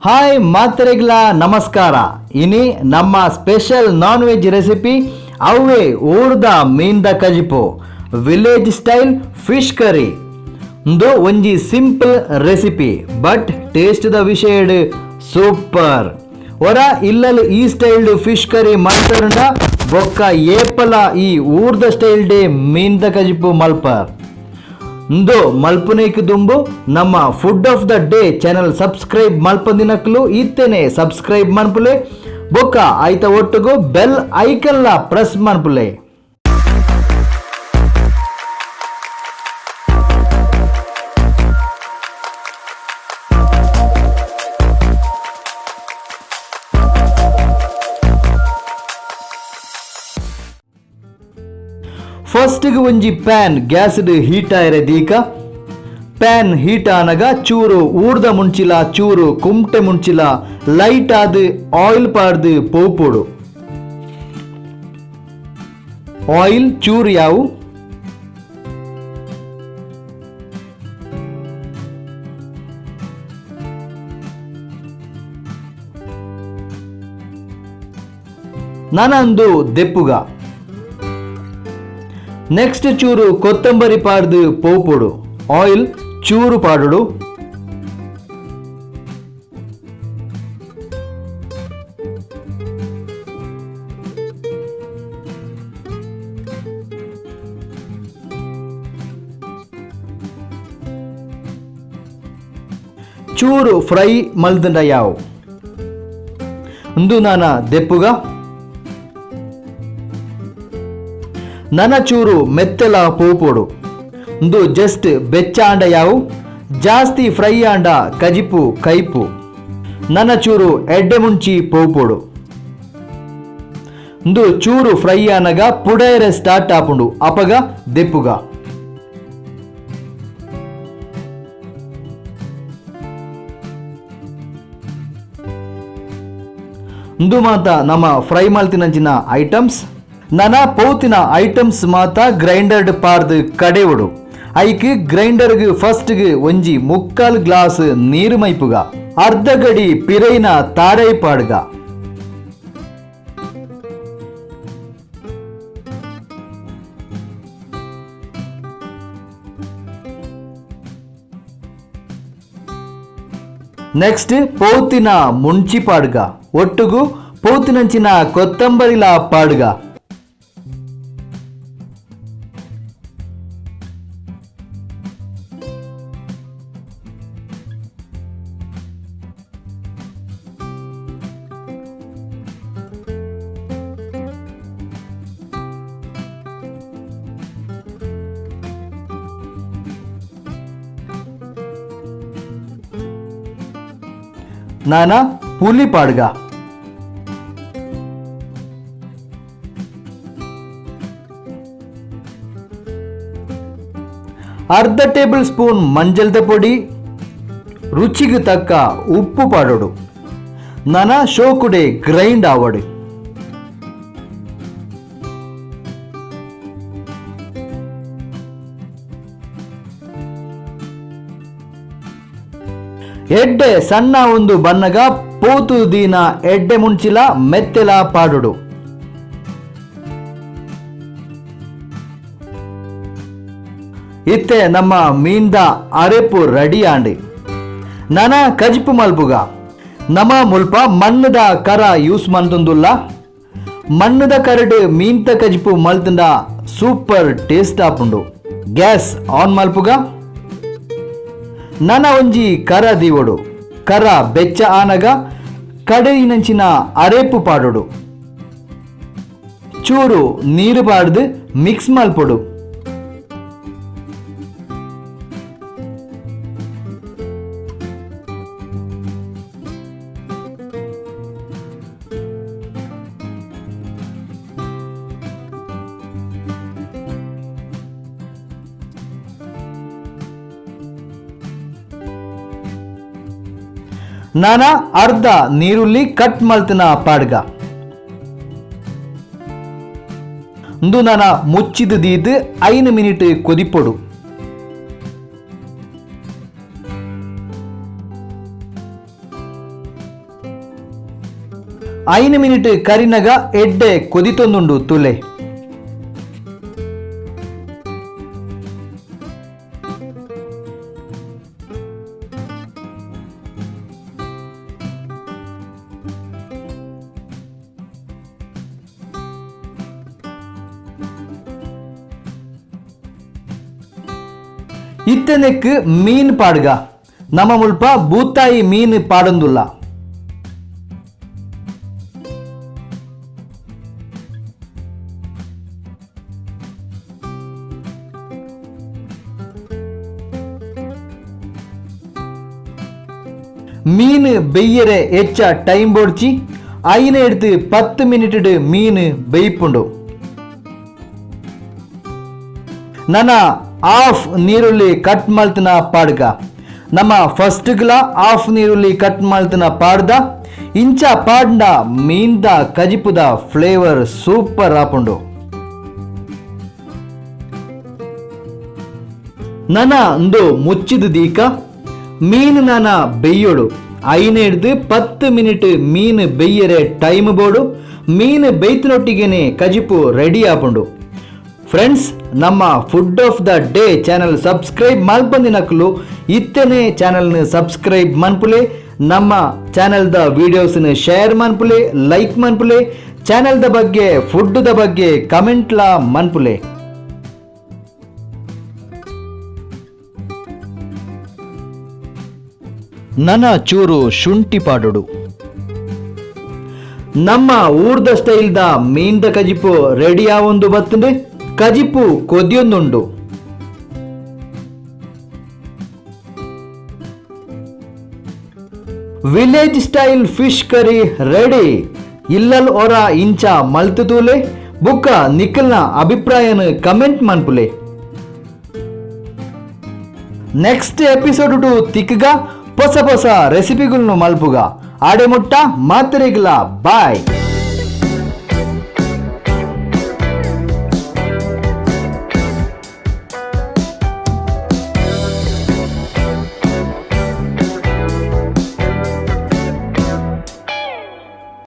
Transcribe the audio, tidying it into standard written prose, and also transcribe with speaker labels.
Speaker 1: Hi ಮಾತೆರೆಗ್ಲ ನಮಸ್ಕಾರ. ಇನಿ ನಮ್ಮ ಸ್ಪೆಷಲ್ ನಾನ್ ವೆಜ್ ರೆಸಿಪಿ ಅವ್ವೆ ಊರ್ದ ಮೀನ್ದ ಕಜಿಪು, ವಿಲೇಜ್ ಸ್ಟೈಲ್ ಫಿಶ್ ಕರಿ. ಉಂದು ಒಂಜಿ simple recipe, but taste the ವಿಷಯಡ್ ಸೂಪರ್. ಒರ ಇಲ್ಲಲ್ ಈ ಸ್ಟೈಲ್ಡ್ ಫಿಶ್ ಕರಿ ಮಲ್ತರ್ಂಡ ಬೊಕ್ಕ ಏಪಲ ಈ ಊರ್ದ ಸ್ಟೈಲ್ ಡೇ ಮೀನ್ದ ಕಜಿಪು ಮಲ್ಪರ್. ಇಂದು ಮಲ್ಪುನೇಕ್ ದುಂಬು ನಮ್ಮ Food of the Day channel subscribe ಮಲ್ಪಂದಿನಕ್ಲು ಇತ್ತೇನೆ ಸಬ್ಸ್ಕ್ರೈಬ್ ಮನ್ಪುಲೆ, ಬೊಕ್ಕ ಐತ ಒಟ್ಟುಗು ಬೆಲ್ ಐಕನ್ಲ ಪ್ರೆಸ್ ಮನ್ಪುಲೆ. ಫಸ್ಟ್ಗೆ ಒಂಜಿ ಪ್ಯಾನ್ ಗ್ಯಾಸ್ಡ್ ಹೀಟ್ ಆಯರೆ ದೀಕ. ಪ್ಯಾನ್ ಹೀಟ್ ಆನಗ ಚೂರು ಊರ್ದ ಮುಂಚಿಲ, ಚೂರು ಕುಮ್ಟೆ ಮುಂಚಿಲ ಲೈಟ್ ಆದ್ ಆಯಿಲ್ ಪಾಡ್ದು ಪೋಪೋಡು. ಆಯಿಲ್ ಚೂರು ಯಾವು. ನನಂದು ದೆಪ್ಪುಗ. ನೆಕ್ಸ್ಟ್ ಚೂರು ಕೊತ್ತಂಬರಿ ಪಾಡ್ದು ಪೋಪೋಡು. ಆಯಿಲ್ ಚೂರು ಪಾಡುಡು. ಚೂರು ಫ್ರೈ ಮಲ್ದಂಡ ಯಾವು. ಇಂದು ನಾನ ದೆಪ್ಪುಗ. ನನ ಚೂರು ಮೆತ್ತೆಲ ಪೋಪೋಡು. ಇಂದು ಜಸ್ಟ್ ಬೆಚ್ಚ ಆಂಡ ಯಾವು, ಜಾಸ್ತಿ ಫ್ರೈ ಆಂಡ ಕಜಿಪು ಕೈಪು. ನನ ಚೂರು ಎಡ್ಡೆ ಮುಂಚಿ ಪೋಪೋಡು. ಇಂದು ಚೂರು ಫ್ರೈ ಆನಗ ಪುಡೈರೆ ಸ್ಟಾರ್ಟ್ ಆಪುಂಡು, ಅಪಗ ದೆಪ್ಪುಗ. ಇಂದು ಮಾತ ನಮ್ಮ ಫ್ರೈ ಮಲ್ತಿನಂಚಿನ ಐಟಮ್ಸ್. ನನ ಪೋತಿನ ಐಟಮ್ಸ್ ಮಾತ ಗ್ರೈಂಡರ್ಡ್ ಪಾರ್ದು ಕಡೆವುಡು. ಐಕ್ ಗ್ರೈಂಡರ್ಗ್ ಫಸ್ಟ್ಗ್ ಒಂಜಿ ಮುಕ್ಕಾಲ್ ಗ್ಲಾಸ್ ನೀರು ಮೈಪುಗ. ಅರ್ಧ ಗಡಿ ಪಿರೈನ ತಾರೈ ಪಾಡ್ಗ. ನೆಕ್ಸ್ಟ್ ಪೋತಿನ ಮುಂಚಿ ಪಾಡ್ಗ, ಒಟ್ಟುಗು ಪೋತಿನಂಚಿನ ಕೊತ್ತಂಬರಿಲ ಪಾಡ್ಗ. ನಾನ ಪುಲಿ ಪಾಡ್ಗ. ಅರ್ಧ ಟೇಬಲ್ ಸ್ಪೂನ್ ಮಂಜಲ್ದ ಪೊಡಿ, ರುಚಿಗೆ ತಕ್ಕ ಉಪ್ಪು ಪಾಡೋಡು. ನನ ಶೋಕುಡೆ ಗ್ರೈಂಡ್ ಆವಡು. ಎಡ್ಡೆ ಸಣ್ಣ ಒಂದು ಬನ್ನಗ ಪೋತು ದೀನ ಎಡ್ಡೆ ಮುಂಚಿಲ ಮೆತ್ತೆಲ ಪಾಡುಡು. ಇತ್ತೆ ನಮ್ಮ ಮೀನ್ದ ಅರೆಪು ರೆಡಿ ಆಂಡಿ. ನನ ಕಜಿಪು ಮಲ್ಪುಗ. ನಮ ಮುಲ್ಪ ಮಣ್ಣದ ಕರ ಯೂಸ್ ಮಲ್ತೊಂದುಲ್ಲ. ಮಣ್ಣದ ಕರಡು ಮೀನ್ತ ಕಜಿಪು ಮಲ್ತಂಡ ಸೂಪರ್ ಟೇಸ್ಟ್ ಆಪುಂಡು. ಗ್ಯಾಸ್ ಆನ್ ಮಲ್ಪುಗ. ನನ ಒಂಜಿ ಕರ ದೀವೊಡು. ಕರ ಬೆಚ್ಚ ಆನಗ ಕಡೆಯಿನಂಚಿನ ಅರೇಪು ಪಾಡೊಡು. ಚೂರು ನೀರು ಪಾಡ್ದು ಮಿಕ್ಸ್ ಮಲ್ಪೊಡು. ನನ ಅರ್ಧ ನೀರುಳ್ಳಿ ಕಟ್ ಮಲ್ತಿನ ಪಾಡ್ಗ. ಇಂದು ನನ ಮುಚ್ಚಿದ ದೀದ್ 5 ಮಿನಿಟ್ ಕೊದಿಪೊಡು. 5 ಮಿನಿಟ್ ಕರಿನಗ ಎಡ್ಡೆ ಕೊದಿತೊಂದುಂಡು ತುಲೆ. ಇತ್ತನೆಕ್ ಮೀನ್ ಪಾಡ್ಗ ನಮ್ಮ ಮುಲ್ಪ ಬೂತಾಯಿ ಮೀನ್ ಪಾಡೊಂದುಲ್ಲ. ಮೀನ್ ಬೆಯ್ಯರೆ ಹೆಚ್ಚ ಟೈಮ್ ಬೋಡ್ಚಿ ಐನ ಎಡ್ತು 10 ಮಿನಿಟ್ ಮೀನ್ ಬೇಯ್ಪುಂಡು. ನನ ಆಫ್ ನೀರುಳ್ಳಿ ಕಟ್ ಮಲ್ತನ ಪಾಡ್ಗ ನಮ್ಮ ಫಸ್ಟ್ ಗ್ಲಾ ಆಫ್ ನೀರುಳ್ಳಿ ಕಟ್ ಮಲ್ತನ ಪಾಡ್ದ ಇಂಚ ಪಾಡ್ದ ಮೀನ್ದ ಕಜಿಪುದ ಫ್ಲೇವರ್ ಸೂಪರ್ ಆಪುಂಡು. ನನ ಅಂದು ಮುಚ್ಚಿದ ದೀಕ ಮೀನು ನಾನ ಬೆಯ್ಯೋಡು ಐನ ಹಿಡ್ದು 10 ಮಿನಿಟ್ ಮೀನು ಬೆಯ್ಯರೆ ಟೈಮ್ ಬೋಡು. ಮೀನು ಬೇಯ್ತನೊಟ್ಟಿಗೆನೆ ಕಜಿಪು ರೆಡಿ ಆಪುಂಡು. ಫ್ರೆಂಡ್ಸ್, ನಮ್ಮ food of the day channel subscribe ಮಲ್ಪಂದಿನಕ್ಲು ಇತ್ತನೆ ಚಾನಲ್ನ ಸಬ್ಸ್ಕ್ರೈಬ್ ಮನ್ಪುಲೆ, ನಮ್ಮ ಚಾನಲ್ದ ವೀಡಿಯೋಸ್ನ ಶೇರ್ ಮನ್ಪುಲೆ, ಲೈಕ್ ಮನ್ಪುಲೆ, ಚಾನಲ್ದ ಬಗ್ಗೆ ಫುಡ್ದ ಬಗ್ಗೆ ಕಮೆಂಟ್ಲಾ ಮನ್ಪುಲೆ. ನನ ಚೂರು ಶುಂಠಿ ಪಾಡೋಡು. ನಮ್ಮ ಊರ್ದ ಸ್ಟೈಲ್ದ ಮೀನ್ದ ಕಜಿಪು ರೆಡಿ ಆವೊಂದು ಬತ್ತಂಡೆ ಕಜಿಪು ಕೊದಿಯೊಂದುಂಡು. Village style fish curry ready. ಇಲ್ಲಲ್ ಒರ ಇಂಚ ಮಲ್ತುತೂಲೆ ಬುಕ್ಕ ನಿಖಲ್ನ ಅಭಿಪ್ರಾಯನ ಕಮೆಂಟ್ ಮನ್ಪುಲೆ. ನೆಕ್ಸ್ಟ್ ಎಪಿಸೋಡ್ ಟು ತಿಕ್ಕಗ ಹೊಸ ಹೊಸ ರೆಸಿಪಿಗಳನ್ನು ಮಲ್ಪುಗ. ಆಡೆ ಮುಟ್ಟ ಮಾತ್ರೆಗ್ಲ ಬಾಯ್.